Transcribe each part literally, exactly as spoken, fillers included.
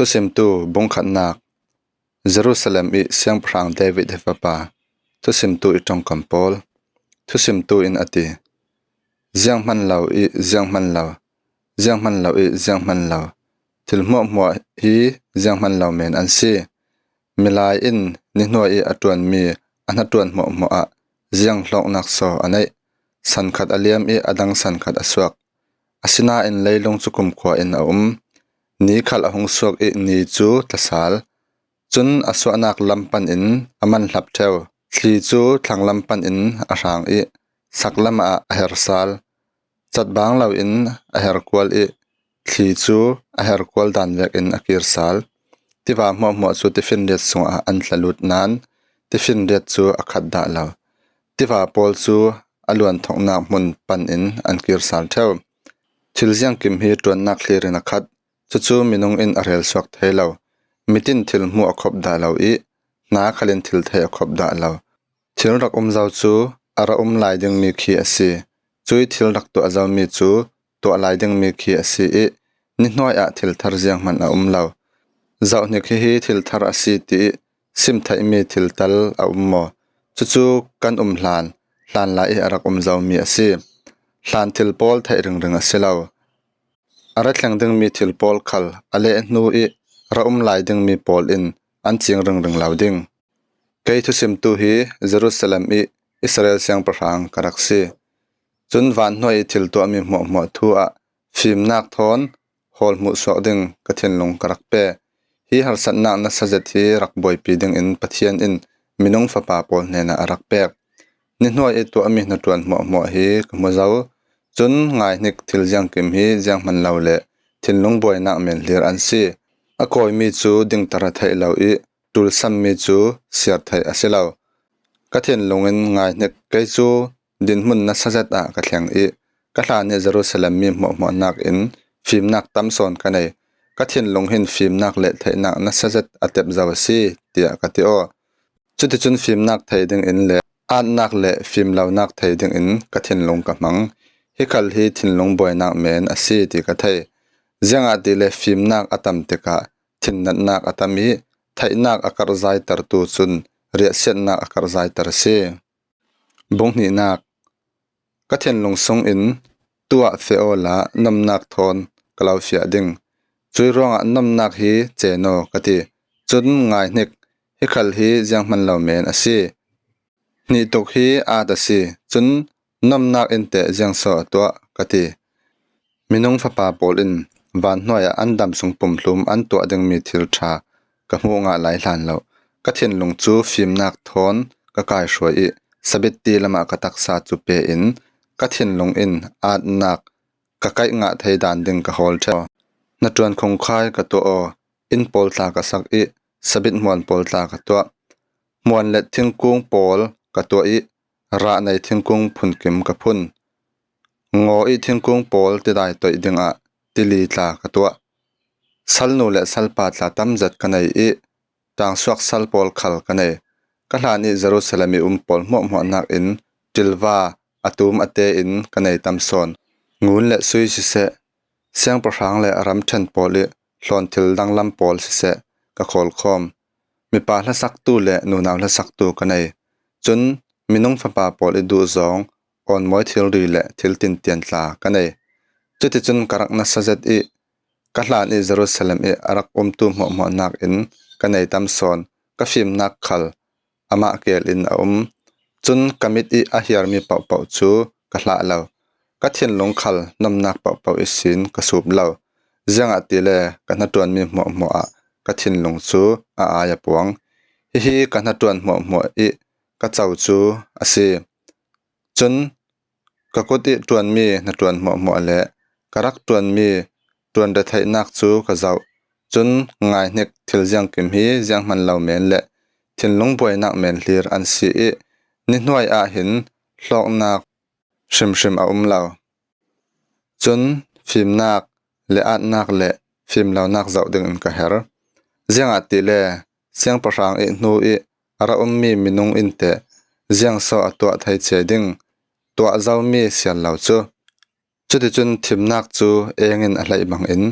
Thusimtu bung khatnak. Jerusalem i siangpahrang David he fapa. Thusimtu i ṭongkam pawl. Thusimtu in a ti, zianghman lo i zianghman lo, zianghman lo i zianghman lo, thil hmuahhmuah hi zianghman lo men an si. Milai in ni hnuai i a ṭuanmi, a hnaṭuan hmuahhmuah ah ziang hlawknak saw a neih. San khat a liam i a dang san khat a suak. Asinain leilung cu kumkhua in a um. Ni khal a hung suak i ni cu tlasal. Cun a suahnak lam panin a man hlap ṭheu. Thli cu thlanglam panin a hrang i saklam ah a her sal. Catbang loin a her kual i thli cu a her kual dan vekin a kir sal. Tiva hmuahhmuah cu tifinriat sungah an tla lut nain tifinriat cu a khat dah lo. Tiva pawl cu a luanthoknak hmun panin an kir sal ṭheu. Thil ziangkim hi ṭuannak hlir in a khat. Cucu minung in a relsuak thei lo. Mit in thil hmuh a khop dah lo i hna khal in thil theih a khop dah lo. Thil rak um zo cu a ra um lai dingmi khi a si. Cui thil rak tuah zomi cu tuah lai dingmi khi a si i ni hnuai ah thil thar zianghman a um lo. Zohhnik hihi thil thar a si ti i sim theihmi thil tal a um maw? Cucu kan um hlan, hlan lai i a rak um zomi a si. Hlan thil pawl theih ringring a si lo. A ra thleng dingmi thil pawl khal a leh hnu i ra um lai dingmi pawl in an cing ringring lo ding. Kei thusimtu hi Jerusalem i Israel siangpahrang ka rak si. Cun van hnuai i thil tuahmi hmuahhmuah thu ah fimnak thawn hawl hmuh suak ding ka thinlung ka rak pe. Hi harsatnak nasa zet hi rak buaipi dingin Pathian in minung fapa pawl hnenah a rak pek. Ni hnuai i tuahmi hnaṭuan hmuahhmuah hi ka hmu zo. Cun ngaihnik, thil ziangkim hi zianghman lo le thinlung buainak men hlir an si. A kawimi cu dingtar a theih lo i ṭulsammi cu siar theih a si lo. Ka thinlung in ngaihnik, kei cu dinhmun nasa zet ah ka thleng i ka hlan i Jerusalem mi hmuahhmuah nakin fimnak tam sawn ka nei. Ka thinlung hin fimnak le theihnak nasa zet a tep zo a si, tiah ka ti aw. Cuticun fimnak thei dingin le aatnak le fimlonak thei dingin ka thinlung ka hmang. Hi khal hi thinlung buainak men a si ti ka thei. Ziangahtile fimnak a tam tikah thinnatnak a tam i theihnak a karhzaitertu cun riahsiatnak a karhzaiter a si. Bung hnihnak. Ka thinlung sungin tuah feh awla nomnak thawn ka lo fiah ding. Cui ruangah nomnak hi ceen aw ka ti. Cun ngaihnik, hi khal hi zianghman lo men a si. Hnihtuk hi aat a si. Cun nomnak in teh ziangsaw a tuah ka ti. Minung fapa pawl in van hnuai ah an dam sung pumhlum an tuah dingmi thil ṭha ka hmuh ngah lai hlan lo. Ka thinlung cu fimnak thawn ka kaihruai i sabitti lamah ka taksa cu pe in ka thinlung in aatnak ka kaih ngah thei dan ding ka hawl ṭheu. Hnaṭuan khungkhai ka tuah aw, inn pawl tla ka sak i sabit hmuan pawl tla ka tuah. Hmuan le thingkung pawl ka tuah i rah nei thingkung phunkim ka phun. Ngaw i thingkung pawl tidai toih dingah tili tla ka tuah. Salnu le salpa tla tam zet ka nei i ṭangsuak sal pawl khal ka nei. Ka hlan i Jerusalem i um pawl hmuahhmuah nakin ṭilva a tum a tein ka nei tam sawn. Ngun le sui siseh, siangpahrang le a ramṭhen pawl i hlawnthil danglam pawl siseh ka khawlkhawm. Mipa hlasaktu le nunau hlasaktu ka nei. Cun minung fapa pawl i duhzawng awnmawi thilri le thil tintian tla ka nei. Cuticun ka rak nasa zet i ka hlan i Jerusalem i a rak umtu hmuahhmuah nakin ka nei tam sawn. Ka fimnak khal amah kel in a um. Cun ka mit i a hiarmi pohpoh cu ka hlah lo. Ka thinlung khal nomnak pohpoh ihsin ka sup lo. Ziangahtile ka hnaṭuanmi hmuahhmuah ah ka thinlung cu a ai a puang. Hihi ka hnaṭuan hmuahhmuah i ka co cu a si. Cun ka kut i ṭuanmi hnaṭuan hmuahhmuah le ka rak ṭuanmi ṭuanretheihnak cu ka zoh. Cun ngaihnik, thil ziangkim hi zianghman lo men le thinlung buainak men hlir an si i ni hnuai ah hin hlawknak hrimhrim a um lo. Cun fimnak le aatnak le fimlonak zoh dingin ka her. Ziangahtile siangpahrang i hnu i a ra ummi minung in teh ziangsaw a tuah thei cia ding, tuah zomi siar lo cu. Cuticun thimnak cu eng in a hleih bangin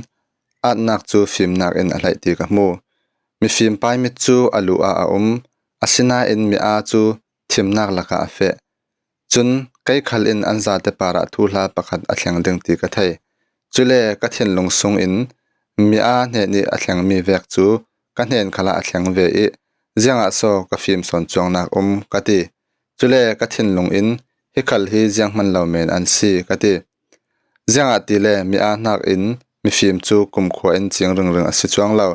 atnak cu fimnak in a hlaih ti ka hmu. Mifim paimit cu a lu ah a um, asinain mi aa cu thimnak lakah a feh. Cun kei khal in an zate parah thuhla pakhat a thleng ding ti ka thei. Cule ka thinlung sungin mi aa hnen ih a thlengmi vek cu ka hnen khalah a thleng ve ih, ziangah so ka fim sawn cuangnak um ka ti. Cule ka thinlung in, hi khal hi zianghman lo men an si ka ti. Ziangahtile mi aa hnakin mifim cu kumkhua in cing ringring a si cuang lo.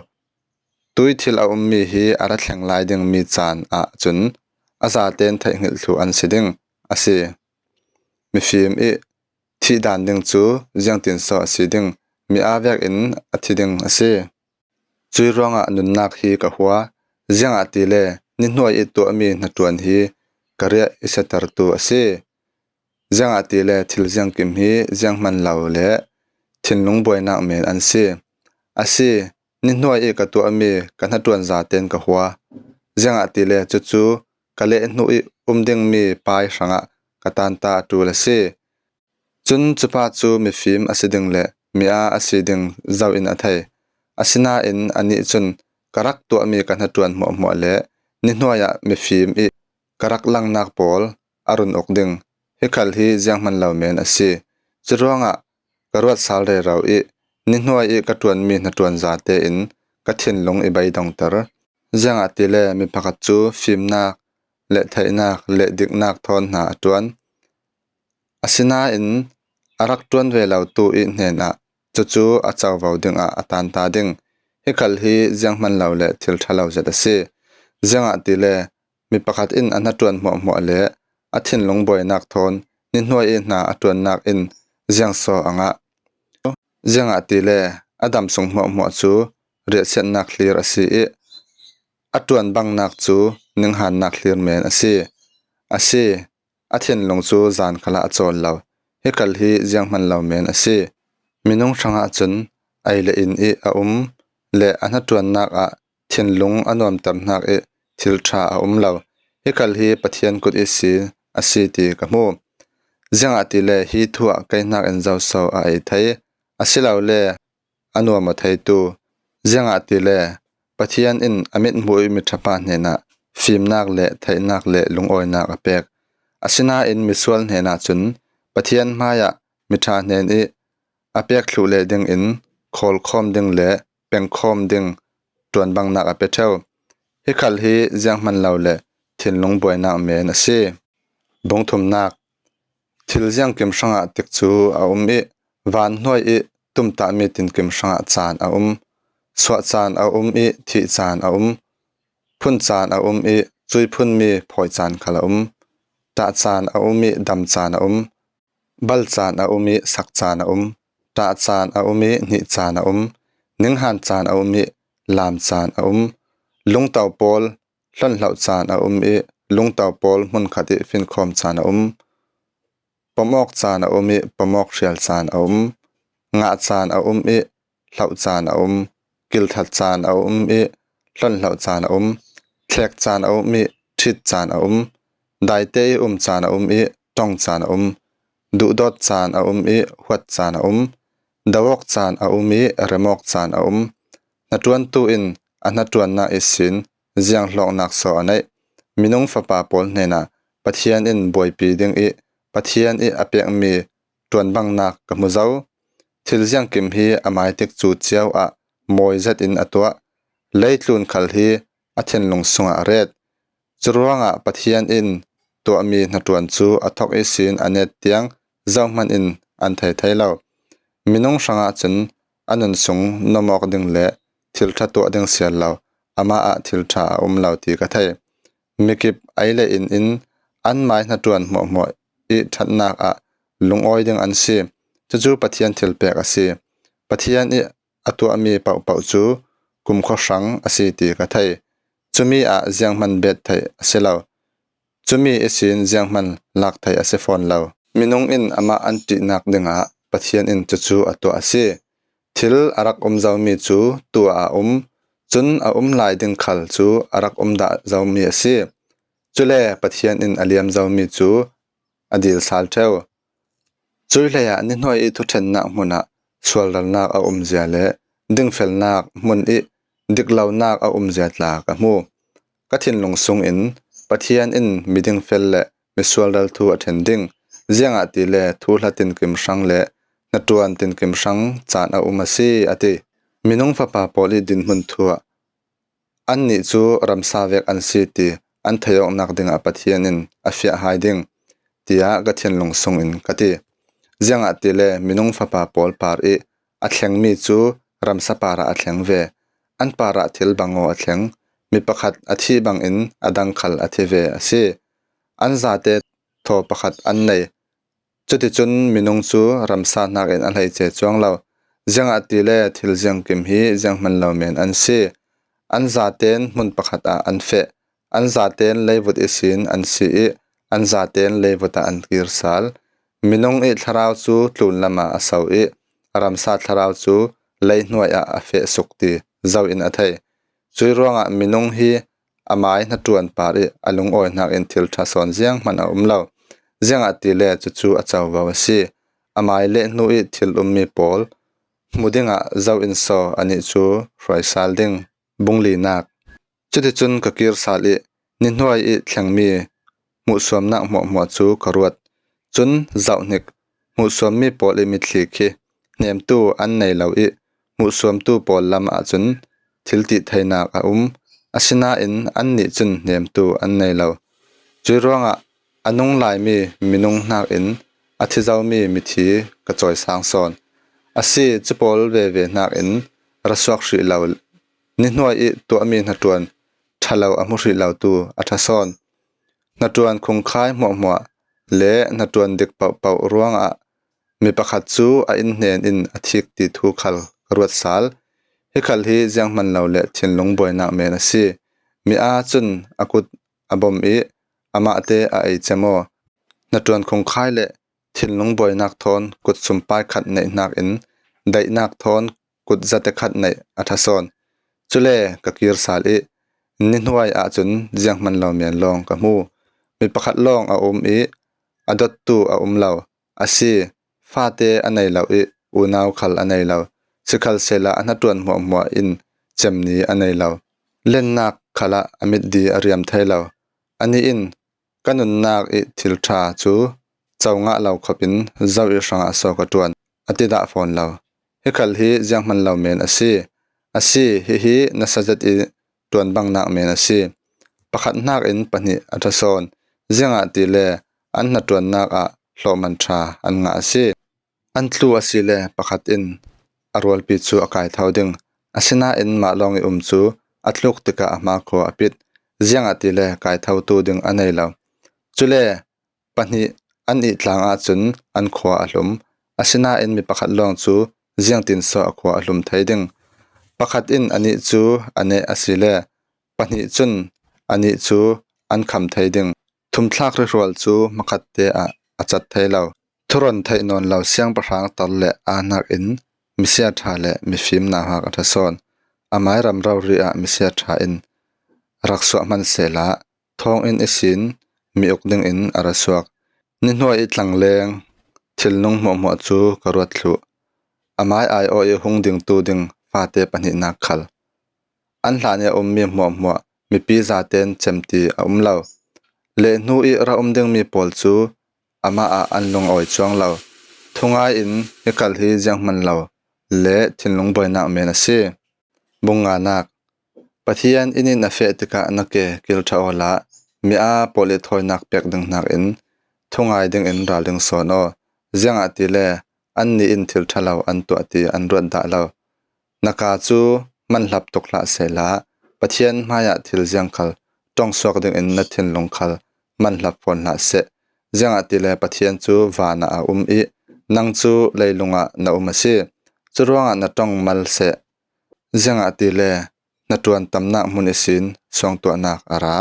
Tui thil a ummi hi a ra thleng lai dingmi caan ah cun a zaten theihhngilh thluh an si ding a si. Mifim ih thih dan ding cu ziangtin so a si ding? Mi aa vekin a thi ding a si. Cui ruangah nunnak hi ka hua, ziangahtile ni hnuai ih tuahmi hnaṭuan hi ka riah i siatertu a si. Ziangahtile thil ziangkim hi zianghman lo le thinlung buainak men an si. A si, ni hnuai ih ka tuahmi ka hnaṭuan zaten ka hua, ziangahtile cucu ka leh hnu ih um dingmi pai hrangah ka tanta a ṭul a si. Cun cupa cu mifim a si ding le mi aa a si ding zo in a thei. Asinain anih cun ka rak tuahmi ka hnaṭuan hmuahhmuah le ni hnuai ah mifim ih ka rak langnak pawl a run uk ding. Hi khal hi zianghman lo men a si. Curuangah ka ruat sal rero ih ni hnuai ih ka ṭuanmi hnaṭuan zate in ka thinlung i beidongter. Ziangahtile mi pakhat cu fimnak le theihnak le diknak thawn hna a ṭuan. Asinain a rak ṭuan ve lotu ih hnenah cucu a covo dingah a tanta ding. Hi khal hi zianghman lo le thil ṭha lo zet a si. Ziangahtile mi pakhat in a hnaṭuan hmuahhmuah le a thinlung buainak thawn ni hnuai ih hna a ṭuannak in ziangsaw a ngah. Ziangahtile a dam sung hmuahhmuah cu riahsiatnak hlir a si ih, a ṭuan bangnak cu ninghannak hlir men a si. A si, a thinlung cu zan khalah a cawl lo. Hi khal hi zianghman lo men a si. Minung hrangah cun ei le in ih a um le a hnaṭuannak ah thinlung a nuamterhnak ih thil ṭha a um lo. Hi khal hi Pathian kut ihsin a si ti ka hmu. Ziangahtile hi thu ah kei hnakin zoso a ei thei, asilole a nuam aw theitu. Ziangahtile Pathian in a mithmuh ih miṭhapa hnenah fimnak le theihnak le lungawinak a pek. Asinain misual hnenah cun Pathian hmaiah miṭha hnen ih a pek thluh leh dingin khawlkhawm ding le pengkhawm ding ṭuanbangnak a pe ṭheu. Hi khal hi zianghman lo le thinlung buainak men a si. Bung thumnak. Thil ziangkim hrangah tikcu a um ih, van hnuai ih tumtahmi tinkim hrangah caan a um. Suah caan a um ih, thih caan a um. Phun caan a um ih, cui phunmi phawi caan khal a um. Ṭah caan a um ih, dam caan a um. Bal caan a um ih, sak caan a um. Ṭah caan a um ih, hnih caan a um. Ninghan caan a um ih, lam caan a um. Lungto pawl hlonhloh caan a um ih, lungto pawl hmunkhat ih finkhawm caan a um. Pom awk caan a um ih, pom awk hrial caan a um. Ngah caan a um ih, hloh caan a um. Kilthat caan a um ih, hlonhloh caan a um. Thlek caan a um ih, ṭhit caan a um. Daite ih um caan a um ih, ṭong caan a um. Duhdawt caan a um ih, huat caan a um. Do awk caan a um ih, rem awk caan a um. Hnaṭuantu in a hnaṭuannak ihsin zianghlawknak saw a neih. Minung fapa pawl hnenah Pathian in buaipi ding ih Pathian ih a pekmi ṭuanbangnak ka hmu zo. Thil ziangkim hi a maitik cu cio ah mawi zetin a tuah. Leitlun khal hi a thinlung sungah a ret. Curuangah Pathian in tuahmi hnaṭuan cu a thok ihsin a net tiang zohman in an thei thei lo. Minung hrangah cun a nun sung nuam awk ding le thil ṭha tuah ding siar lo, amah ah thil ṭha a um lo ti ka thei. Mikip ei le in in anmai hnaṭuan hmuahhmuah ih ṭhatnak ah lungawi ding an si. Cucu Pathian thilpek a si. Pathian ih a tuahmi pohpoh cu kumkhua hrang a si ti ka thei. Cumi ah zianghman bet theih a si lo. Cumi ihsin zianghman lak theih a si fawn lo. Minung in amah an ṭihnak dingah Pathian in cucu a tuah a si. Thil a rak um zomi cu tu ah a um, cun a um lai ding khal cu a rak um dah zomi a si. Cule Pathian in a liam zomi cu a dil sal ṭheu. Cui hleiah ni hnuai ih thuṭhennak hmun ah sualralnak a umzia le dingfelnak hmun ih diklonak a umzia tla ka hmu. Ka thinlung sungin Pathian in midingfel le misualral thu a ṭhen ding, ziangahtile thuhla tinkim hrang le hnaṭuan tinkim hrang caan a um a si, a ti. Minung fapa pawl ih dinhmun thu ah annih cu ramsa vek an si ti an thei awknak dingah Pathian in a fiah hai ding, tiah ka thinlung sungin ka ti. Ziangahtile minung fapa pawl par ih a thlengmi cu ramsa parah a thleng ve. An parah thil bangaw a thleng. Mi pakhat a thih bangin a dang khal a thi ve a si. An zate thaw pakhat an nei. Cuticun minung cu ramsa hnakin a hleice cuang lo. Ziangahtile thil ziangkim hi zianghman lo men an si. An zaten hmun pakhat ah an feh. An zaten leivut ihsin an si ih an zaten leivut ah an kir sal. Minung ih thlarau cu tlunlam ah a so ih ramsa thlarau cu leihnuai ah a feh suk ti zo in a thei. Cui ruangah minung hi amai hnaṭuan par ih a lungawi hnakin thil ṭha sawn zianghman a um lo. Ziangahtile cucu a covo a si. Amai le hnu ih thil ummi pawl hmu dingah zo in saw anih cu hruai sal ding? Bung linak. Cuticun ka kir sal ih nihnuai ih thlengmi hmuhsuamnak hmuahhmuah cu ka ruat. Cun zohhnik, hmuhsuammi pawl ih mitthli khi hnemtu an nei lo ih hmuhsuamtu pawl lam ahcun thiltihtheinak a um. Asinain annih cun hnemtu an nei lo. Cui ruangah a nung laimi minung hnakin a thi zomi mithi ka cawisang sawn. A si, cu pawl veve hnakin ra suak hrih lo, nihnuai ih tuahmi hnaṭuan ṭha lo a hmu hrih lotu a ṭha sawn. Hnaṭuan khungkhai hmuahhmuah le hnaṭuan dik pohpoh ruangah mi pakhat cu a innhnen in a thik ti thu khal ka ruat sal. Hi khal hi zianghman lo le thinlung buainak men a si. Mi aa cun a kut a bom ih amahte a ei cem aw. Hnaṭuan khungkhai le thinlung buainak thawn kut sumpai khat neih hnakin daihnak thawn kut zate khat neih a ṭha sawn. Cule ka kir sal ih nihnuai ahcun zianghman lo men lawng ka hmu. Mi pakhat lawng a um ih a dottu a um lo. A si, fate a nei lo ih unau khal a nei lo. Sikhalsehla a hnaṭuan hmuahhmuah in cem ni a nei lo. Lennak khalah a mitdi a riam thei lo. Anih in ka nunnak ih thil ṭha cu co ngah lo khopin zo ih hrangah saw ka ṭuan, a ti dah fawn lo. Hi khal hi zianghman lo men a si. A si, hihi nasa zet ih ṭuan bangnak men a si. Pakhat hnakin pahnih a ṭha sawn, ziangahtile an hnaṭuannak ah hlawhman ṭha an ngah a si. An tlu asile pakhat in a rualpi cu a kaitho ding. Asinain mah lawng ih um cu a tluk tikah a hmakhua a pit, ziangahtile kaithotu ding a nei lo. Cule pahnih an ih tlang ahcun an khua a hlum. Asinain mi pakhat lawng cu ziangtin saw a khua a hlum thei ding? Pakhat in anih cu a neh asile pahnih cun anih cu an kham thei ding. Thumthlak rihrual cu hmakhatte ah a cat thei lo. Thuron theih nawn lo siangpahrang tar le aa hnakin misia ṭha le mifim nauhak a ṭha sawn. Amai ram rori ah misia ṭha in rak suah hmansehla thawnginn ihsin mi uk dingin a ra suak. Nihnuai ih tlangleng thilnung hmuahhmuah cu ka ruat thluh. Amai aiawh ih hung dingtu ding fate pahnihnak khal. An hlan ih a ummi hmuahhmuah mipi zaten cem ti a um lo. Lehhnu ih ra um dingmi pawl cu amah ah an lungawi cuang lo. Thungai in hi khal hi zianghman lo le thinlung buainak men a si. Bung nganak. Pathian inn in a feh tikah na ke kil ṭha awla mi aa pawl ih thawinak pek ding hnakin thungai dingin ral ding sawn aw. Ziangahtile annih in thil ṭha lo an tuah ti an ruat dah lo. Na ka cu manhlap tuk hlah sehla Pathian hmaiah thil ziang khal ṭongsuak dingin na thinlung khal manhlap fawn hlah seh. Ziangahtile Pathian cu vanah a um ih nang cu leilungah na um a si. Curuangah na ṭong mal seh. Ziangahtile hnaṭuan tamnak hmun ihsin suangtuahnak a ra.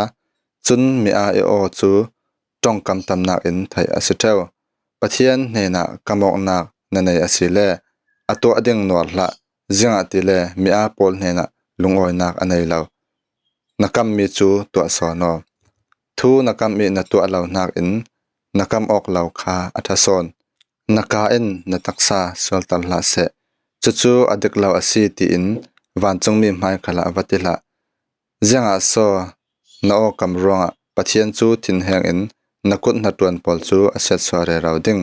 Cun mi aa ih aw cu ṭongkam tamnak in theih a si ṭheu. Pathian hnenah kam awknak na nei asile a tuah ding nuar hlah. Ziangahtile mi aa pawl hnenah lungawinak a nei lo. Na kammi cu tuah sawn aw. Thu na kam ih na tuah lo hnakin na kam awk lo kha a ṭha sawn. Na ka in na taksa sualter hlah seh. Cucu a dik lo a si, tiin vancungmi hmai khalah va ti hlah. Ziangah so na aw kam ruangah Pathian cu thinhengin na kut hnaṭuan pawl cu a siatsuah rero ding.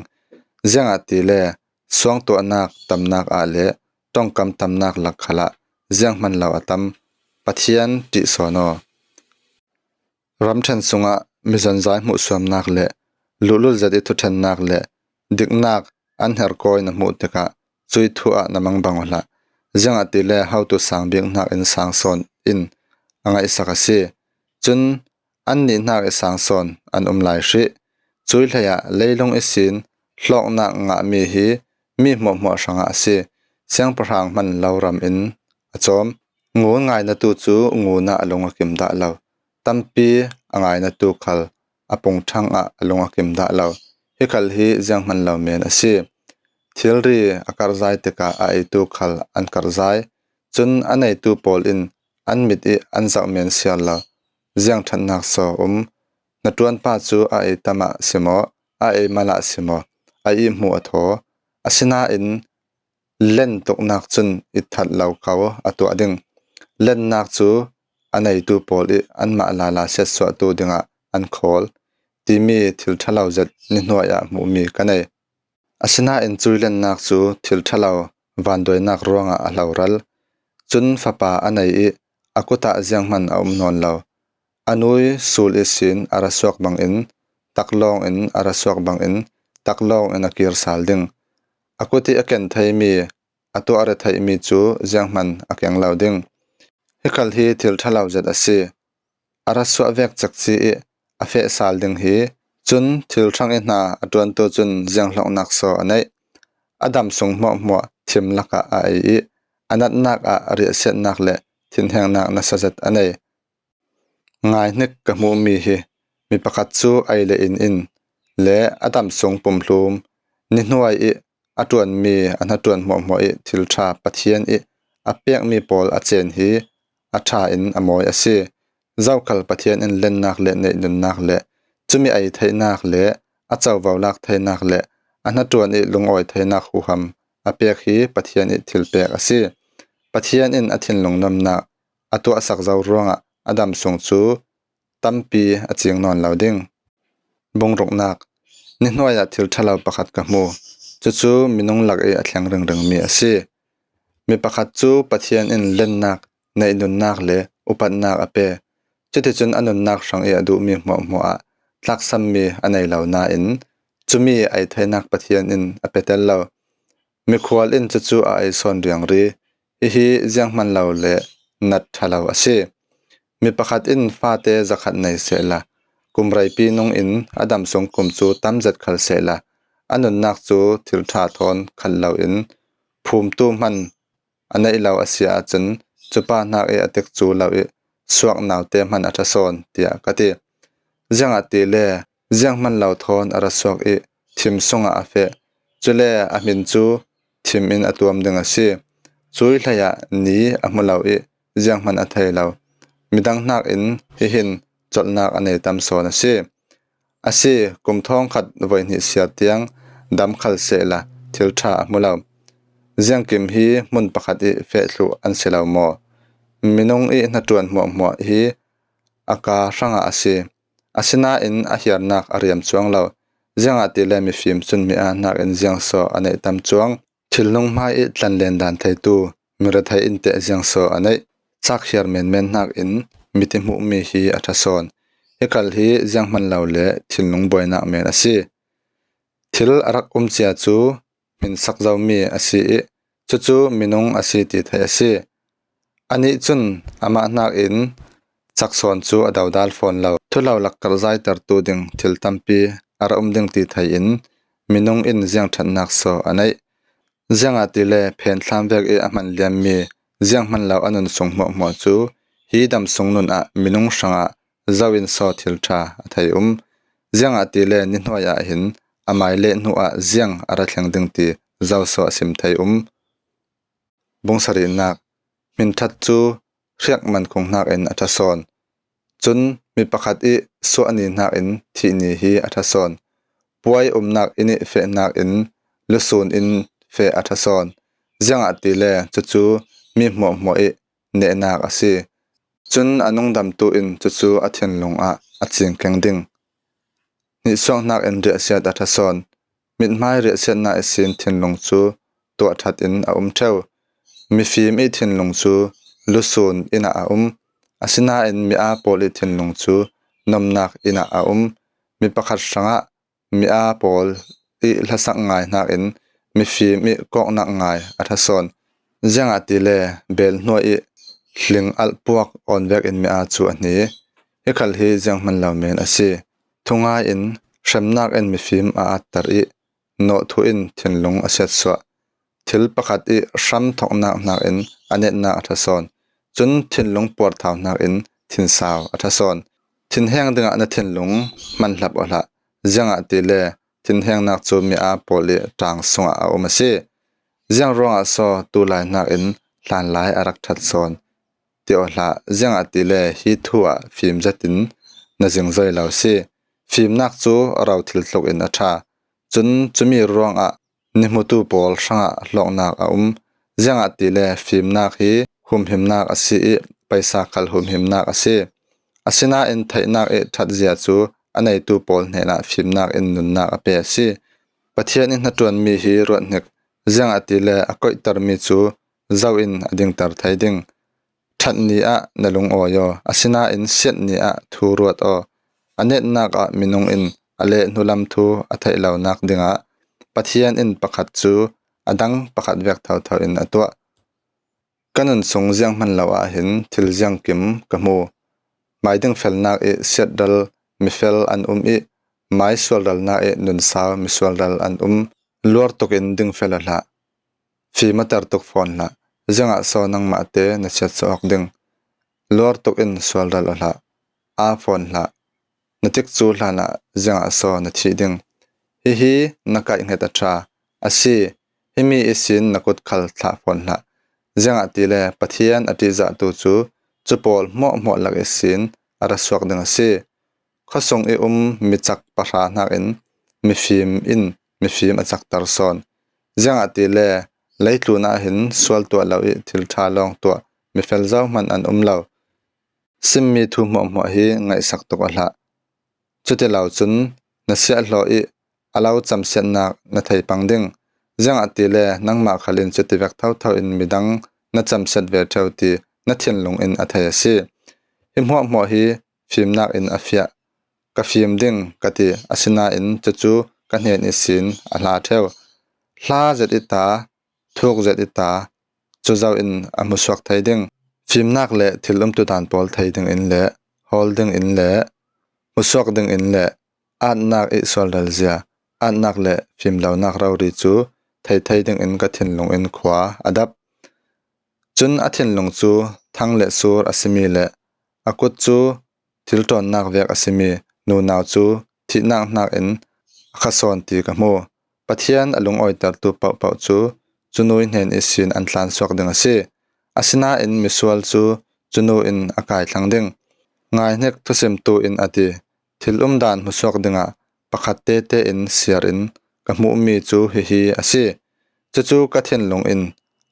Ziangahtile suangtuahnak tamnak ah le ṭongkam tamnak lak khalah zianghman lo a tam Pathian ṭih sawn aw. Ramṭhen sungah mizanzai hmuhsuamnak le luhlul zet i thuṭhennak le diknak an herkawi na hmuh tikah cui thu ah na mangbang uh hlah. Ziangahtile hotu sang bik hnakin sang sawn in a ngaihsak a si. Cun annih hnak i sang sawn an um lai hrih. Cui hleiah leilung ihsin hlawknak ngahmi hi mi hmuahhmuah hrangah a si. Siangpahrang hman lo ram in a cawm. Ngun ngainatu cu ngun ah a lung a kim dah lo. Tampi a ngainatu khal a pungṭhang ah a lung a kim dah lo. Hi khal hi zianghman lo men a si. Thilri a karhzai tikah a eitu khal an karhzai. Cun a neitu pawl in an mit i an zak men siar lo. Ziang ṭhatnak so um? Hnaṭuanpa cu a ei tam ah si maw, a ei mal ah si maw, a ihmuh a thaw. Asinain len tuknak cun itthat lo ko a tuah ding. Lennak cu a neitu pawl i anmah lala siatsuahtu dingah an khawl timi thil ṭhalo zet ni hnuai ah hmuhmi ka nei. Asinain cui lennak cu thil ṭhalo vanduainak ruangah a hloral. Cun fapa a nei i a kut ah zianghman a um nawn lo. A nui sul ihsin a ra suak bangin, taklawng in a ra suak bangin, taklawng in a kir sal ding. A kut i a ken theimi, a tuah a re theihmi cu zianghman a keng lo ding. Hi khal hi thil ṭhalo zet a si. A ra suah vek cekci i a feh sal ding hi. Cun thil ṭhang i hna a ṭuantu cun zianghlawknak so a neih? A dam sung hmuahhmuah thim lakah a ei i a natnak ah riahsiatnak le thinhengnak nasa zet a nei. Ngaihnik ka hmuhmi hi mi pakhat cu ei le in in le a dam sung pumhlum ni hnuai i a ṭuanmi a hnaṭuan hmuahhmuah i thil ṭha Pathian i a pekmi pawl a cen hi a ṭha in a mawi a si. Zokhal Pathian in lennak le neihnunnak le cumi ei theihnak le a covo lak theinak le a hnaṭuan i lungawi theinak huham a pek hi Pathian i thilpek a si. Pathian in a thinlung nomnak a tuahsak zo ruangah a dam sung cu tampi a cing nawn lo ding. Bungruknak. Ni hnuai ah thil ṭhalo pakhat ka hmu. Cucu minung lak i a thleng ringringmi a si. Mi pakhat cu Pathian in lennak, neihnunnak le upatnak a pe. Cuticun a nunnak hrang i a duhmi hmuahhmuah ah tlaksammi a nei lo nain, cumi ei theinak Pathian in a pe tel lo. Mikhual in cucu a ei sawn riangri. Hihi zianghman lo le nat ṭha lo a si. Mi pakhat in fate zakhat nei sehla, kum reipi nung in a dam sung kum cu tam zet khal sehla, a nunnak cu thil ṭha thawn khat lo in phumtu hman a neih lo a si ahcun, cupa hnak i a tikcu lo i suak naute hman a ṭha sawn, tiah ka ti. Ziangahtile zianghman lo thawn a ra suak i thim sungah a feh. Cule a hmin cu thim in a tuam ding a si. Cui hleiah ni a hmu lo i zianghman a thei lo. Midang hnak in hihin colhnak a nei tam sawn a si. A si, kum thawngkhat voihnih siar tiang dam khal sehla thil ṭha a hmu lo. Ziangkim hi hmun pakhat i feh thluh an si lo maw? Minung i hnaṭuan hmuahhmuah hi a ka hrangah a si. Asinain a hiarnak a riam cuang lo. Ziangahtile mifim cun mi aa hnakin ziangsaw a neih tam cuang. Thilnung hmai i tlanlen dan theitu mi rethei in teh ziangsaw a neih. Cak hiar menmen hnakin mit i hmuhmi hi a ṭha sawn. Hi khal hi zianghman lo le thilnung buainak men a si. Thil a rak um cia cu hminsak zomi a si i cucu minung a si ti theih a si. Anih cun amah hnakin cak sawn cu a dodal fawn lo. Thulo lak karhzaitertu ding thil tampi a ra um ding ti thei in minung in ziangṭhatnak saw a neih. Ziangahtile phenthlam vek i a hman liammi zianghman lo a nun sung hmuahhmuah cu hi dam sung nun ah minung hrangah zo in saw thil ṭha a thei um. Ziangahtile ni hnuai ah hin a mai le hnu ah ziang a ra thleng ding ti zo saw a sim thei um. Bung sarihnak. Hminṭhat cu hriak mankhung hnakin a ṭha sawn. Cun mi pakhat i suah ni hnakin thih ni hi a ṭha sawn. Puai umnak inn i feh hnakin lusun in feh a ṭha sawn. Ziangahtile cucu mi hmuahhmuah ih nehnak a si. Cun a nungdamtu in cucu a thinlung ah a cingkeng ding. Nihsuaknak in riahsiat a ṭha sawn. Mithmai riahsiatnak ihsin thinlung cu tuah ṭhat in a um ṭheu. Mifim ih thinlung cu lusun inn ah a um. Asinain mi aa pawl ih thinlung cu nomnak inn ah a um. Mi pakhat hrangah mi aa pawl ih hlasak ngai hnakin mifim ih kawknak ngai a ṭha sawn. Ziangahtile beel hnuai ih hling alh puak awn vekin mi aa cu a hni. Hi khal hi zianghman lo men a si. Thungai in hremnak in mifim a atter ih nawhthuh in thinlung a siatsuah. Thil pakhat ih hram thoknak hnakin a netnak a ṭha sawn. Cun thinlung puarthau hnakin thinsau a ṭha sawn. Thinheng dingah na thinlung hmanhlap aw hlah. Ziangahtile thinhengnak cu mi aa pawl ih ṭaang sungah a um a si. Ziang ruangah saw tulai hnakin hlanlai a rak ṭhat sawn ti aw hlah. Ziangahtile hi thu ah fim zetin na zingzoi lo si. Fimnak cu ro thil tluk in a ṭha. Cun cumi ruangah nihmutu pawl hrangah hlawknak a um. Ziangahtile fimnak hi humhimnak a si ih paisa khal humhimnak a si. Asinain theihnak ih ṭhatzia cu a neitu pawl hnenah fimnak in nunnak a pe a si. Pathian ih hnaṭuanmi hi ruathnik, ziangahtile a koihtermi cu zo in a dingter thei ding. Ṭhat ni ah na lungawi aw, asinain siat ni ah thu ruat aw. A netnak ah minung in a lehhnulam thu a theih lonak dingah Pathian in pakhat cu a dang pakhat vek thotho in a tuah. Ka nun sung zianghman lo ahhin thil ziangkim ka hmu. Mai dingfelnak ih siatral mifel an um ih, mai sualralnak ih nunsau misualral an um. Luar tukin dingfel aw hlah. Fim a tertuk fawn hlah. Ziangah saw nangmah te na siatsuah awk ding? Luar tukin sualral aw hlah. Aa fawn hlah. Na tikcu hlanah ziangah saw na thih ding? Hihi na kaihhnget a ṭha a si. Himi ihsin na kut khal thlah fawn hlah. Ziangahtile Pathian a ṭihzahtu cu cu pawl hmuahhmuah lak ihsin a ra suak ding a si. Khuasung ih um mi cak pahra hnakin mifim in mifim a cakter sawn. Ziangahtile leitlun ahhin sual tuah lo ih thil ṭha lawng tuah mifel zohman an um lo. Simmi thu hmuahhmuah hi ngaihsak tuk aw hlah. Cuti lo cun na siahhlawh ih a lo camsiatnak na thei pang ding. Ziangahtile nangmah khal in cuti vek thotho in midang na camsiat ve ṭheu ti na thinlung in a thei a si. Hi hmuahhmuah hi fimnak in a fiah. Ka fim ding, ka ti, asinain cucu ka hnen ihsin a hla ṭheu. Hla zet ih ta, thuk zet ih ta, cu zo in a hmusuak thei ding. Fimnak le thil umtudan pawl thei dingin le hawl dingin le hmusuak dingin le aatnak ih sualralzia, aatnak le fimlonak rori cu thei thei dingin ka thinlung in khua a dap. Cun a thinlung cu thang le sur a simi le a kut cu thil ṭawnnak vek a simi nunau cu thihnak hnakin a kha sawn ti ka hmu. Pathian a lungawitertu pohpoh cu cu nu ih hnen ihsin an tlansuak ding a si. Asinain misual cu cu nu in a kai thlang ding. Ngaihnik, thusimtu in a ti, thil umdan hmusuak dingah pakhat tete in siar in ka hmuhmi cu hihi a si. Cucu ka thinlung in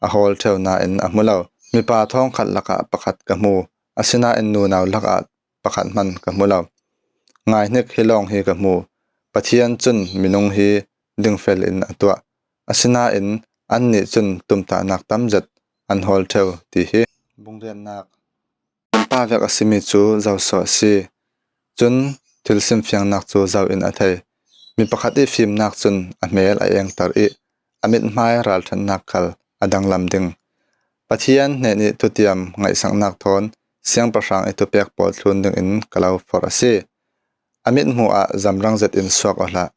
a hawl ṭheu nain a hmu lo. Mipa thawngkhat lakah pakhat ka hmu, asinain nunau lakah pakhat hman ka hmu lo. Ngaihnik, hi lawng hi ka hmu. Pathian cun minung hi dingfel in a tuah. Asinain annih cun tumtahnak tam zet an hawl ṭheu, ti hi. Bung riatnak. Kan pa vek a simi cu zo saw a si. Cun thil simfiangnak cu zo in a thei. Mi pakhat ih fimnak cun a hmel a engter ih a mithmai ralṭhatnak khal a danglam ding. Pathian hnen ih thutiam ngaihsaknak thawn siangpahrang ih thupek pawl thlun dingin ka lo forh a si. A mithmuh ah zamrang zetin suak aw hlah.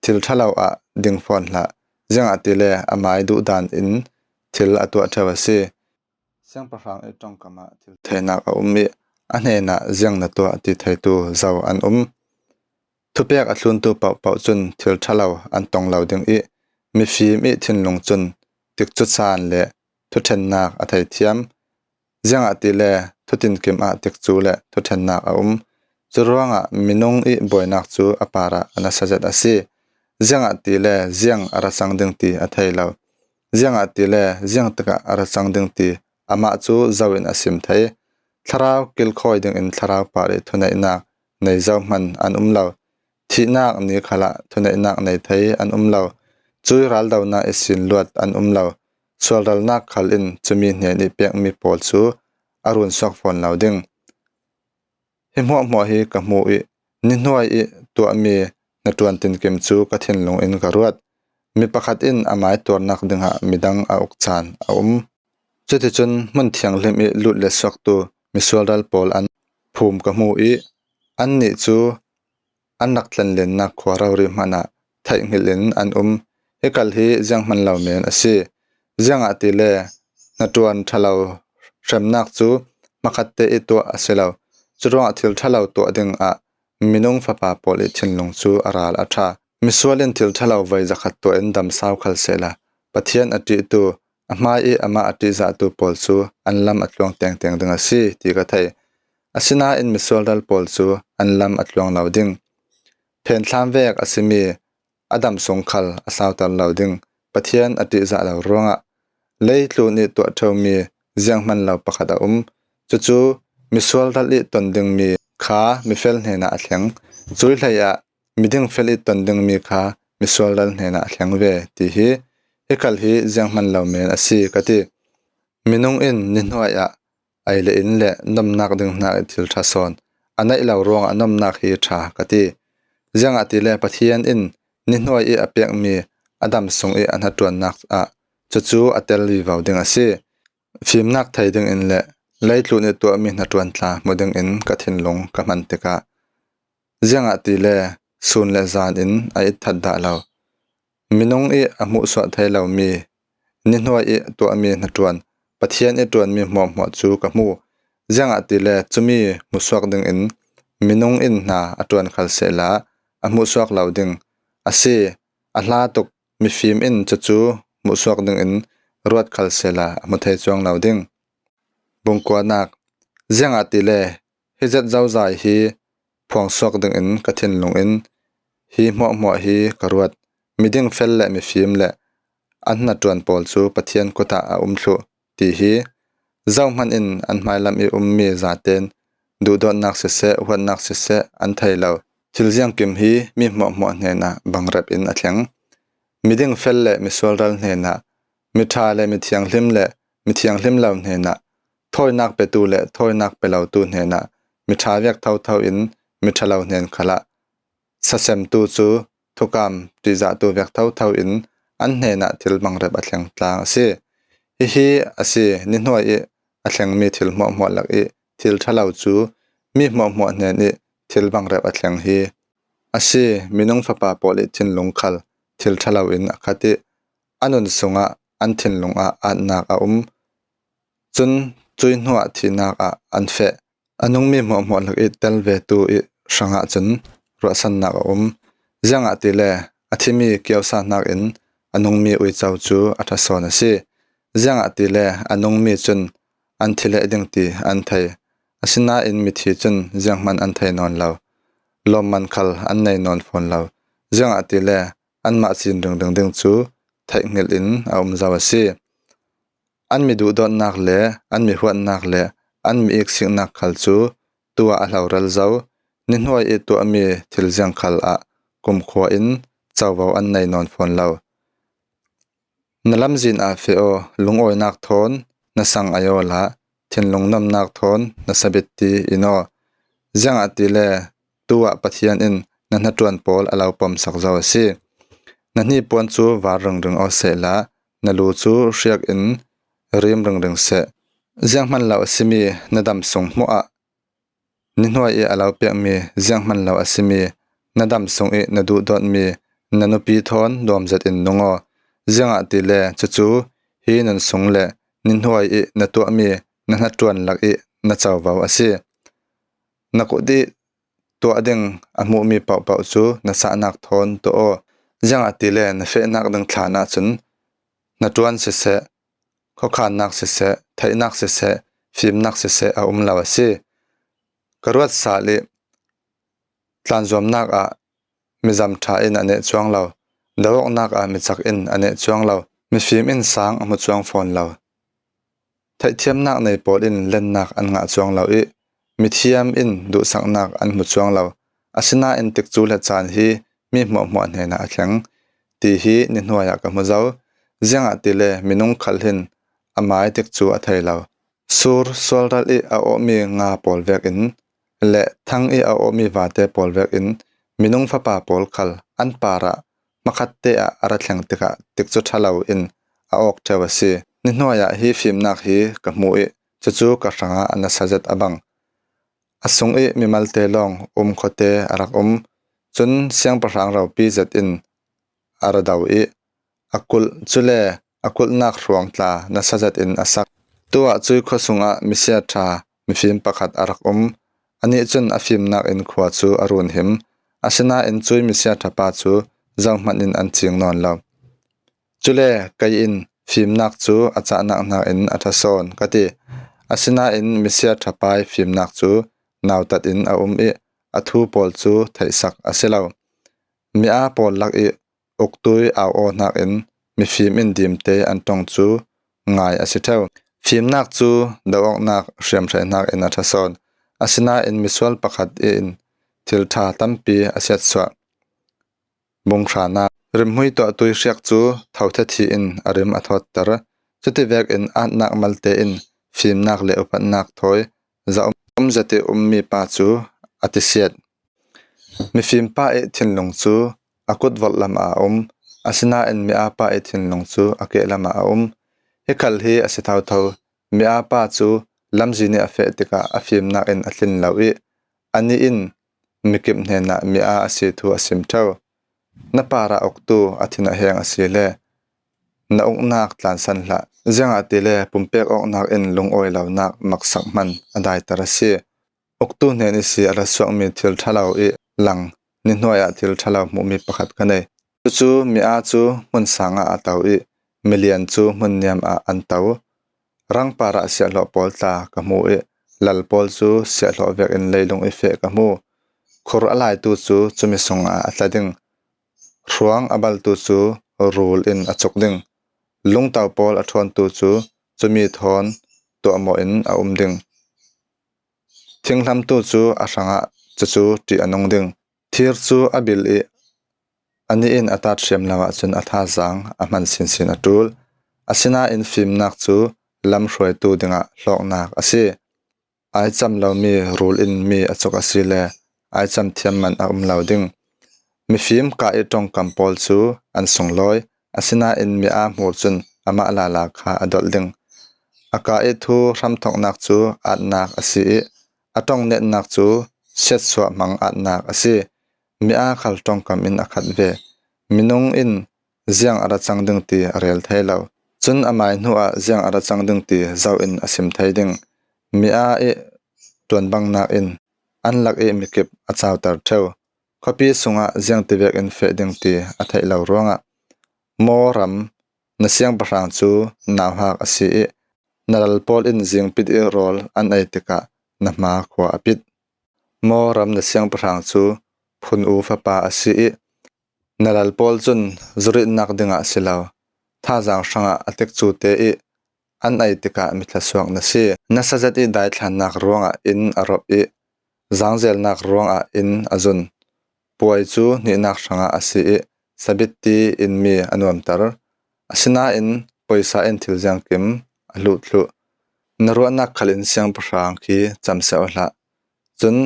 Thil ṭhalo ah ding fawn hlah. Ziangahtile amai duhdan in thil a tuah ṭheu a si. Siangpahrang ih ṭongkam ah thil theinak a um ih a hnenah ziang na tuah ti theitu zo an um. Thupek a thluntu pohpoh cun thil ṭhalo an tong lo ding ih mifim ih thinlung cun tikcu caan le thuṭhennak a thei thiam. Ziangahtile thutinkim ah tikcu le thuṭhennak a um. Curuangah minung ih buainak cu a parah a nasa zet a si. Ziangahtile ziang a ra cang ding ti a thei lo. Ziangahtile ziangtakah a ra cang ding ti amah cu zoin a sim thei. Thlarau kilkhawi dingin thlarau par ih thuneihnak nei zohman an um lo. Thihnak ni khalah thuneihnak nei thei an um lo. Cui raldonak ihsin luat an um lo. Sualralnak khal in cumi hnen ih pekmi pawl cu a run suak fawn lo ding. Hi hmuahhmuah hi ka hmuh ih, nihnuai ih tuahmi hnaṭuan tinkim cu ka thinlung in ka ruat. Mi pakhat in amai tuarnak dingah midang a uk caan a um. Cuticun hmun thianghlim ih lut le suaktu misual ral pawl an phum ka hmu ih, annih cu an rak tlenlennak khua rori hmanh ah theihnghilh in an um. Hi kal hi zianghman lo men a si. Ziangahtile hnaṭuan ṭhalo hremnak cu hmakhatte ih tuah a si lo. Curuangah thil ṭhalo tuah dingah minung fapa pawl ih thinlung cu a ral a ṭha. Misual in thil ṭhalo voi zakhat tuah in damsau khal sehla, Pathian a ṭihtu, a hmai ih amah a ṭihzahtu pawl cu an lam a tluang tengteng ding a si, ti ka thei. Asinain misual ral pawl cu an lam a tluang lo ding. Phenthlam vek a simi a dam sung khal a sauter lo ding. Pathian a ṭihzah lo ruangah leitlun ih tuah ṭheumi zianghman lo pakhat a um. Cucu misual ral ih ton dingmi kha mifel hnenah a thleng. Cui hleiah miding fel ih ton dingmi kha misual ral hnenah a thleng ve, ti hi hi kal hi zianghman lo men a si, ka ti. Minung in nihnuai ah ei le in le nomnak ding hna ih thil ṭha sawn a neih lo ruangah nomnak hi ṭha, ka ti. Ziangahtile Pathian in nihnuai ih a pekmi a dam sung ih a hnaṭuannak ah cucu a tel vivo ding a si. Fimnak thei dingin le leitlun ih tuahmi hnaṭuan tla hmu dingin ka thinlung ka hman tikah, ziangahtile sun le zan in a itthat dah lo. Minung ih a hmuhsuah thei lomi nihnuai ih tuahmi hnaṭuan Pathian ih ṭuanmi hmuahhmuah cu ka hmu. Ziangahtile cumi hmuhsuak dingin minung in hna a ṭuan khal sehla a hmuhsuak lo ding a si. A hla tuk mifim in cucu hmuhsuak dingin ruat khal sehla a hmu thei cuang lo ding. Bungkuanak. Ziangahtile hi zet zozai hi phuangsuak dingin ka thinlung in hi hmuahhmuah hi ka ruat. Miding fel le mifim le an hnaṭuan pawl cu Pathian kut ah a um thluh, ti hi zohman in an hmailam ih ummi zaten duhdawtnak siseh, huatnak siseh an thei lo. Thil ziangkim hi mi hmuahhmuah hnenah bangrep in a thleng. Miding fel le misual ral hnenah, miṭha le mithianghlim le mithianghlim lo hnenah, thawinak petu le thawinak pe lotu hnenah, miṭha vek thotho in miṭha lo hnen khalah sasemtu cu thukam ṭihzahtu vek thotho in an hnenah thil bangrep a thleng tlang a si. Hihi a si, nihnuai ih a thlengmi thil hmuahhmuah lak ih thil ṭhalo cu mi hmuahhmuah hnen ih thil bangrep a thleng hi a si. Minung fapa pawl ih thinlung khal thil ṭhalo in a khat ih a nun sungah an thinlung ah aatnak a um. Cun cui hnuah thihnak ah an feh. A nungmi hmuahhmuah lak ih tel vetu ih hrangah cun ruahsannak a um. Ziangahtile a thimi kiosa hnakin a nungmi uico cu a ṭha sawn a si. Ziangahtile a nungmi cun an thi leh ding ti an thei. Asinain mithi cun zianghman an thei nawn lo. Lawmman khal an nei nawn fawn lo. Ziangahtile anmah cin ringring ding cu theihngilh in a um zo a si. An mi duhdawtnak le an mi huatnak le an mi iksiknak khal cu tu ah a hloral zo. Nihnuai ih tuahmi thil ziang khal ah kumkhua in covo an nei nawn fawn lo. Na lamzin ah feh aw, lungawinak thawn na sang ai awla thinlung nomnak thawn na sabit ti in aw. Ziangahtile tu ah Pathian in na hnaṭuan pawl a lo pomsak zo a si. Na hnipuan cu var ringring aw sehla na lu cu hriak in rim ringring seh. Zianghman lo a simi na dam sung hmuah ah nihnuai ih a lo pekmi zianghman lo a simi na dam sung ih na duhdawtmi na nupi thawn nuam zetin nung aw. Ziangahtile cucu hi nun sung le nihnuai ih na tuahmi na hnaṭuan lak ih na covo a si. Na kut ih tuah ding a hmuhmi paohpaoh cu na cahnak thawn tuah aw. Ziangahtile na fehnak ding thlan ahcun hnaṭuan siseh, khuakhannak siseh, theihnak siseh, fimnak siseh a um lo a si. Ka ruat sal ih tlanzuamnak ah mizam ṭha in a neh cuang lo, do awknak ah micak in a neh cuang lo, Mifim in sang a hmu cuang fawn lo. Theihthiamnak nei pawl in lennak an ngah cuang lo i mithiam in duhsaknak an hmu cuang lo. Asinain tikcu le caan hi mi hmuahhmuah hnenah a thleng ti hi ni hnuai ah ka hmu zo. Ziangahtile minung khal hin a mai tikcu a thei lo. Sur sualral i a awhmi nga pawl vekin le thang i a awhmi vate pawl vekin minung fapa pawl khal an parah hmakhatte ah a ra thleng tikah tikcu ṭha lo in a awk ṭheu a si. Ni hnuai ah hi fimnak hi ka hmu i cucu ka hrangah a nasa zet a bang. A sung i mimalte lawng um khuate a rak um. Cun siangpahrang ropi zet in a ra do i a kulh, cule a kulhnak hruang tla nasa zet in a sak. Tuah cui khua sungah misia ṭha mifim pakhat a rak um. Anih cun a fimnak in khua cu a runhim. Asinain cui misia ṭha pa cu zohmanh in an cing nawn lo. Cule kei in fimnak cu a cahnak hnakin a ṭha sawn ka ti. Asinain misia ṭha pai fimnak cu nautat in a um i a thu pawl cu theihsak a si lo. Mi aa pawl lak i uktui au aw hnakin mifim in dimte an ṭong cu ngai a si ṭheu. Fimnak cu do awknak hriamhrei hnakin a ṭha sawn. Asinain misual pakhat in thil ṭha tampi a siatsuah. Bung hranak. Rimhmui tuahtui hriak cu thothe thi in a rim a thawtter. Cuti vekin atnak malte in fimnak le upatnak thawi za um, um zet i ummi pa cu a tisiat. Mifim pa i thinlung cu a kut volh lamah a um, asinain mi aa pa i thinlung cu a keh lamah a um. Hi khal hi a si thotho. Mi aa pa cu lamzin i a feh tikah a fimnak in a tlin lo i anih in mikip hnenah mi aa a si thu a sim ṭheu. Na parah uktu a thin a heng a si le na uknak tlansan hlah. Ziangahtile pumpek awknak in lungawi lonak maksak hman a daiter a si. Uktu hnen ihsi a ra suakmi thil ṭha lo i lang ni hnuai ah thil ṭha lo hmuhmi pakhat ka nei. Cucu mi aa cu hmun sangah a to i milian cu hmun niam ah an to. Rang parah siahhlawh pawl tla ka hmu i lal pawl cu siahhlawh vekin leilung i feh ka hmu. Khur a laitu cu cumi sungah a tla ding. Hruang a baltu cu rul in a cuk ding. Lungto pawl a ṭhawntu cu cumi thawn tuahmawh in a um ding. Thinghlamtu cu a hrangah cucu ṭih a nung ding. Thir cu a bil i anih in a tat hriam lo ahcun a thazaang a hman sinsin a ṭul. Asinain fimnak cu lam hruaitu dingah hlawknak a si. Aicam lomi rul in mi a cuk a si le aicam thiam man a um lo ding. Mifim ka i ṭongkam pawl cu an sunglawi, asinain mi aa hmur cun amah lala kha a dolh ding. A ka i thu hramthoknak cu atnak a si i a ṭong netnak cu siatsuah hmang atnak a si. Mi aa khal ṭongkam in a khat ve. Minung in ziang a ra cang ding ti a rel thei lo. Cun a mai hnuah ziang a ra cang ding ti zoh in a sim thei ding. Mi aa i ṭuanbangnak in an lak i mikip a cauter ṭheu. Khuapi sungah ziang tivek in feh ding ti a theih lo ruangah Maw ram na siangpahrang cu nauhak a si i na lal pawl in zingpit i rawl an ei tikah na hma khua a pit. Maw ram na siangpahrang cu phun u fapa a si i na lal pawl cun zuritnak dingah a si lo, thazaang hrangah a tikcute i an ei tikah mi thlasuak na si. Nasa zet i daithlannak ruangah inn a rawp i zaangzelnak ruangah inn a zun. Puai cu hnihnak hrangah a si i sabitti in mi a nuamter. Asinain poisa in thil ziangkim a hluh thluh. Na ruahnak khal in siangpahrang khi camsiaw hlah. Cun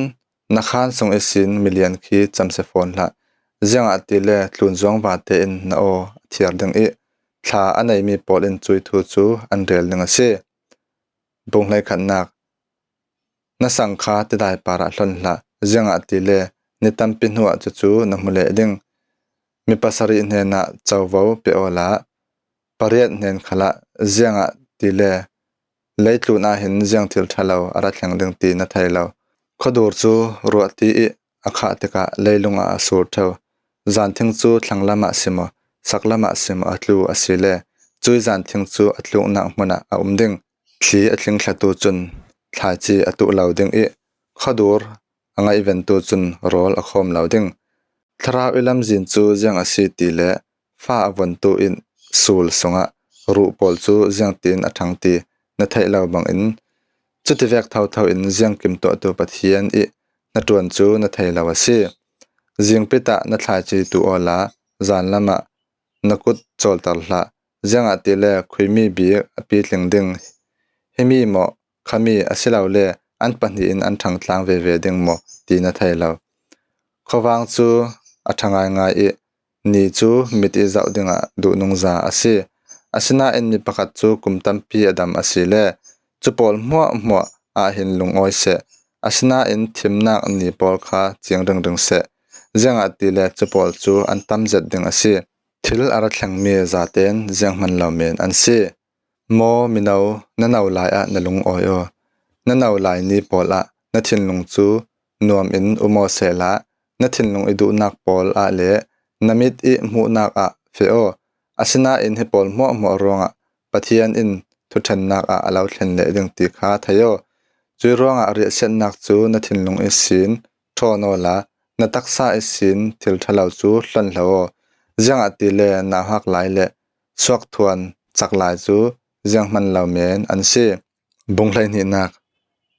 na khaan sung ihsin milian khi camsia fawn hlah. Ziangahtile tlunzuang vate in na aw a thiar ding i thla a neimi pawl in cui thu cu an rel ding a si. Bung hleikhatnak. Na sang kha tidai parah hlon hlah, ziangahtile ni tampi hnuah cucu na hmu leh ding. Mi pasarih hnenah covo pe awla pariat hnen khalah, ziangahtile leitlun ah hin ziang thil ṭha lo a ra thleng ding ti na thei lo. Khuadur cu ruahti i a khah tikah leilung ah a sur ṭheu. Zanthing cu thlanglam ah si maw, saklam ah si maw a tlu a si le, cui zanthing cu a tluknak hmun ah a um ding. Thli a tling thlatu cun thlaici a tuh lo ding i khuadur a ngaihventu cun rawl a khawm lo ding. Thlarau i lamzin cu ziang a si ti le fa a vontu in sul sungah ruh pawl cu ziangtin a ṭhang ti na theih lo bangin, cutivek thotho in ziangkim tuahtu Pathian i hnaṭuan cu na thei lo a si. Zingpit ah na thlaici tu awla zanlam ah na kut cawlter hlah, ziangahtile khuimi bik a pitling ding, himi maw, khami asilole an pahnih in an ṭhangtlang veve ding maw ti na thei lo. Khuavang cu a ṭha ngaingai i ni cu mit i zoh dingah duhnungza a si. Asinain mi pakhat cu kum tampi a dam asile cu pawl hmuahhmuah ah hin lungawi seh. Asinain thimnak ni pawl kha ciang ringring seh, ziangahtile cu pawl cu an tam zet ding a si. Thil a ra thlengmi zaten zianghman lo men an si. Maw mino, na no lai ah na lungawi aw. Na no lai ni pawl ah na thinlung cu nuam in um aw sehla, na thinlung i duhnak pawl ah le na mit i hmuhnak ah feh aw. Asinain hi pawl hmuahhmuah ruangah Pathian in thuṭhennak ah a lo thlen leh ding ti kha thei aw. Cui ruangah riahsiatnak cu na thinlung ihsin ṭhawn awla, na taksa ihsin thil ṭha lo cu hlonhlo aw. Ziangahtile nauhak lai le suakthuan cak lai cu zianghman lo men an si. Bung hleihnihnak.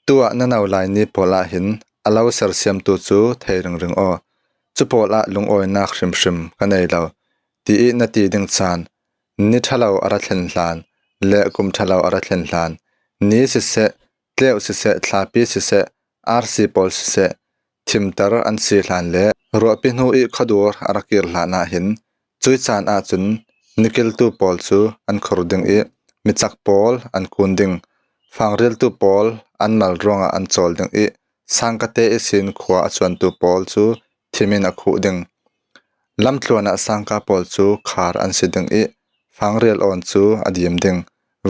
Tuah na no lai ni pawl ah hin a lo sersiamtu cu thei ringring aw. Cu pawl ah lungawinak hrimhrim ka nei lo, ti i na ti ding caan, ni ṭhalo a ra thlen hlan le kum ṭhalo a ra thlen hlan, ni siseh, tleuh siseh, thlapi siseh, arsi pawl siseh, thimter an si hlan le ruahpi hnu i khuadur a ra kir hlan ah hin, cui caan ahcun nikiltu pawl cu an khur ding i micak pawl an kun ding, fangriltu pawl an mal ruangah an cawl ding i sangkate ihsin khua a cuantu pawl cu thim in a khuh ding. Lamtluan ah sangka pawl cu khar an si ding i fangrial awn cu a dim ding.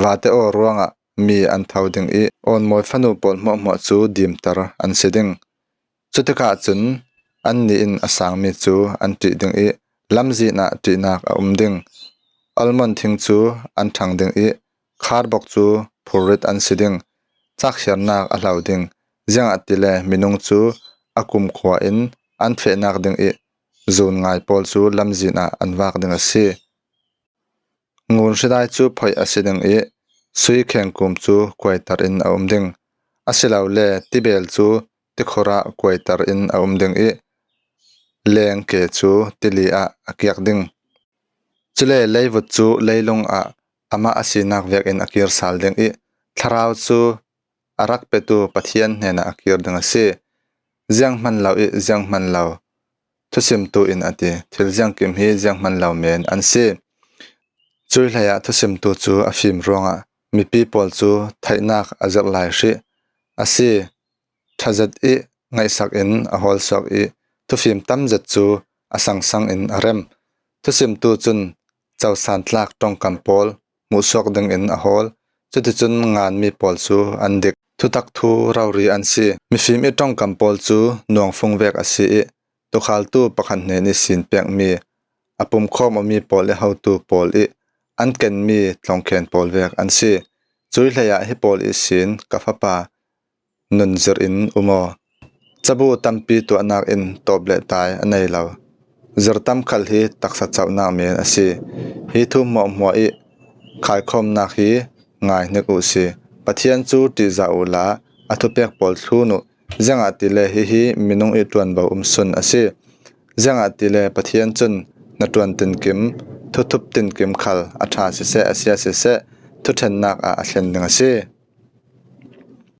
Vate aw ruangah mi an tho ding i awnmawi fanu pawl hmuahhmuah cu dimter an si ding. Cutikah cun annih in a sangmi cu an ṭih ding i lamzin ah ṭihnak a um ding. Almond thing cu an ṭhang ding i kharbok cu phurrit an si ding. Cakhiarnak a hlo ding, ziangahtile minung cu a kumkhua in an fehnak ding i zun ngai pawl cu lamzin ah an vak ding a si. Ngun hridai cu phoih a si ding i sui khengkum cu kuaiter in a um ding. Asilole tibel cu tikhur ah kuaiter in a um ding i leng ke cu tili ah a kiak ding. Cule leivut cu leilung ah amah a sinak vekin a kir sal ding i thlarau cu a rak petu Pathian hnenah a kir ding a si. Zianghman lo i zianghman lo thusimtu in a ti, thil ziangkim hi zianghman lo men an si. Cui hleiah thusimtu cu a fim ruangah mipi pawl cu theihnak a zirh lai hrih a si. Ṭhazet i ngaihsak in a hawlsuak i thufim tam zet cu a sangsang in a rem. Thusimtu cun cosan tlak ṭongkam pawl hmuhsuak dingin a hawl. Cuticun nganmi pawl cu an dik. Thutak thu rori an si. Mifim i ṭongkam pawl cu nuangfung vek a si i tukhaltu pakhat hnen ihsin pekmi a pumkhawm awmi pawl i hotu pawl i an kenmi tlawngkhen pawl vek an si. Cui hleiah hi pawl ihsin ka fapa nun zir in um aw. Cabu tampi tuahnak in tawp le tai a nei lo. Zir tam khal hi taksa cohnak men a si. Hi thu hmuahhmuah i khaikhawmnak hi ngaihnik uh si. Pathian cu ṭihzah uhla a thupek pawl thlun uh. Ziangahtile hihi minung i ṭuanvo um sun a si. Ziangahtile Pathian cun hnaṭuan tinkim, thuthup tinkim khal a ṭha siseh, a sia siseh, thuṭhennak ah a thlen ding a si.